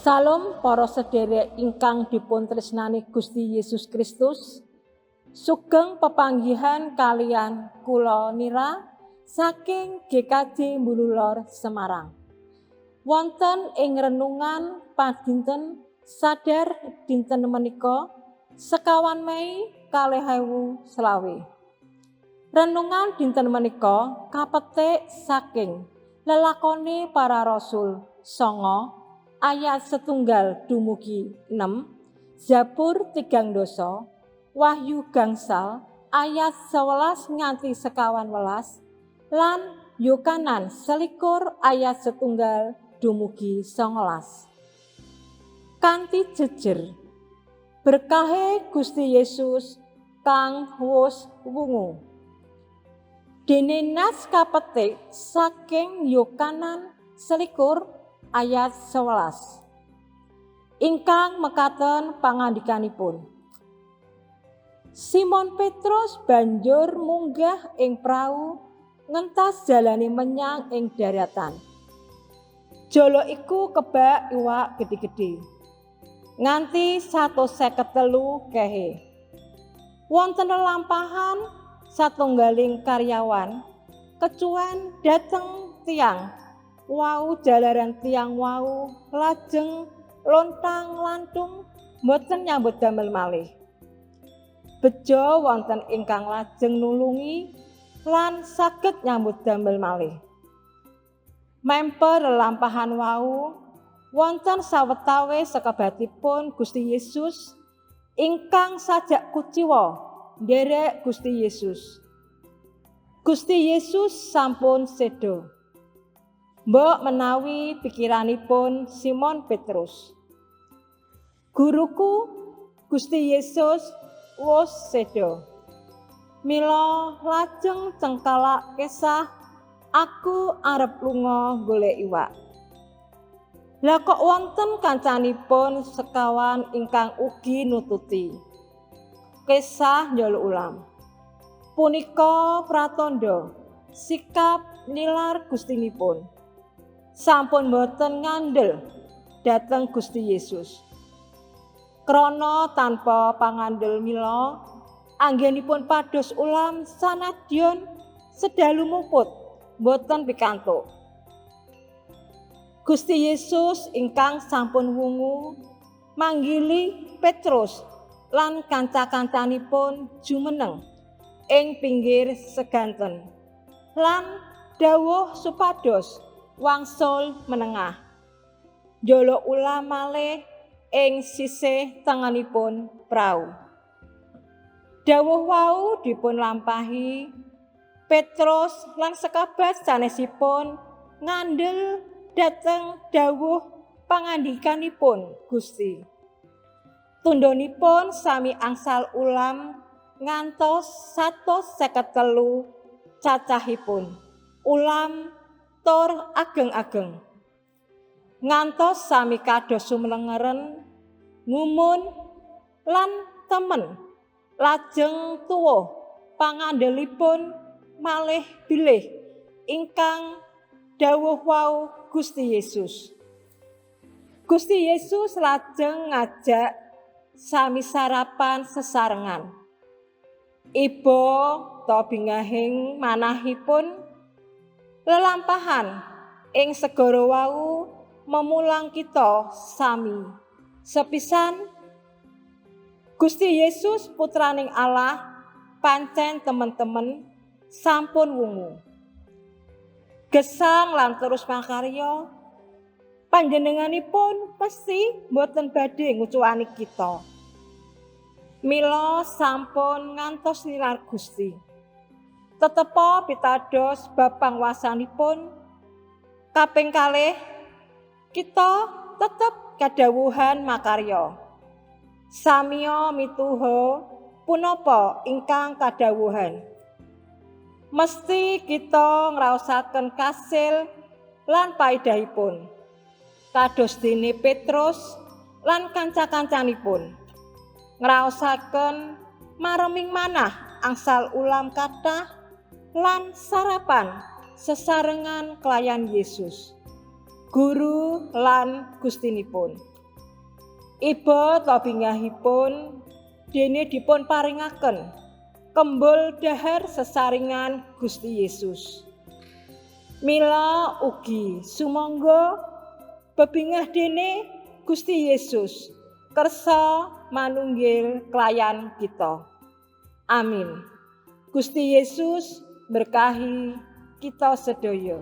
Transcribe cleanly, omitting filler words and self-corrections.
Salam para sedherek ingkang dipun tresnani Gusti Yesus Kristus. Sugeng pepanggihan kalian kula Nira saking GKJ Mbululor Semarang. Wonten ing renungan padinten sadar dinten menika 21 Mei 2025. Renungan dinten menika kapetik saking lelakone para rasul 9 ayat 1 dumugi 6, Zabur 30, Wahyu 5 ayat 11 nganti 21 lan Yohanan 21 ayat 1 dumugi 19. Kanthi jejer berkahe Gusti Yesus kang wus wungu. Dene nas kapetik saking Yohanan 21 ayat 11. Ingkang mekaten pangandikanipun. Simon Petrus banjur munggah ing prau ngentas jalane menyang ing daratan. Jala iku kebak iwak gedhe-gedhe. Nganti 153 kehe. Wonten lelampahan satunggaling karyawan kecuwen dhateng tiyang wau jalaran tiyang wau lajeng lontang-lantung boten nyambut damel malih. Bejo wonten ingkang lajeng nulungi lan saged nyambut damel malih. Memper lelampahan wau wonten sawetawis sekebatipun Gusti Yesus ingkang sajak kuciwa nderek Gusti Yesus. Gusti Yesus sampun seda. Mbok menawi pikiranipun Simon Petrus. Guruku Gusti Yesus wus seda. Mila lajeng cengkalak kesah aku arep lunga golek iwak. Lah kok wonten kancanipun sekawan ingkang ugi nututi. Kesah njaluk ulam. Punika pratandha sikap nilar Gustinipun. Sampun boten ngandel dhateng Gusti Yesus. Krana tanpa pangandel mila anggenipun pados ulam sanadyan sedalu muput boten pikantuk. Gusti Yesus ingkang sampun wungu manggili Petrus lan kanca-kancanipun jumeneng ing pinggir seganten lan dawuh supados wangsul menengah. Njaluk ulam malih ing sisih tengenipun prau. Dawuh wau dipun lampahi Petrus lan sekabat sanesipun ngandel dhateng dawuh pangandikanipun Gusti. Tundhonipun sami angsal ulam ngantos 153 cacahipun. Ulam tur ageng-ageng. Ngantos sami kados sumlengeren, ngumun lan temen lajeng tuwuh pangandelipun malih bilih ingkang dawuh wau Gusti Yesus. Gusti Yesus lajeng ngajak sami sarapan sesarengan. Iba ta bingahing manahipun lelampahan ing segara wau memulang kita sami. Sepisan Gusti Yesus putraning Allah pancen temen-temen sampun wungu. Gesang lan terus makarya panjenenganipun pasti boten badhe ngucuwani kita. Mila sampun ngantos nilar Gusti. Tetepa pitados bab pangwasanipun kaping kalih kita tetep kadhawuhan makarya. Samiya mituha punapa ingkang kadhawuhan. Mesti kita ngraosaken kasil lan paedahipun. Kados dene Petrus lan kanca-kancanipun ngraosaken mareming manah angsal ulam kathah lan sarapan sesarengan kelayan Yesus, guru lan gustinipun. Iba ta bingahipun dene dipun paringaken kembul dhahar sesarengan Gusti Yesus. Mila ugi sumangga bebingah dene Gusti Yesus kersa manunggil klayan kita. Amin. Gusti Yesus berkahi kita sedaya.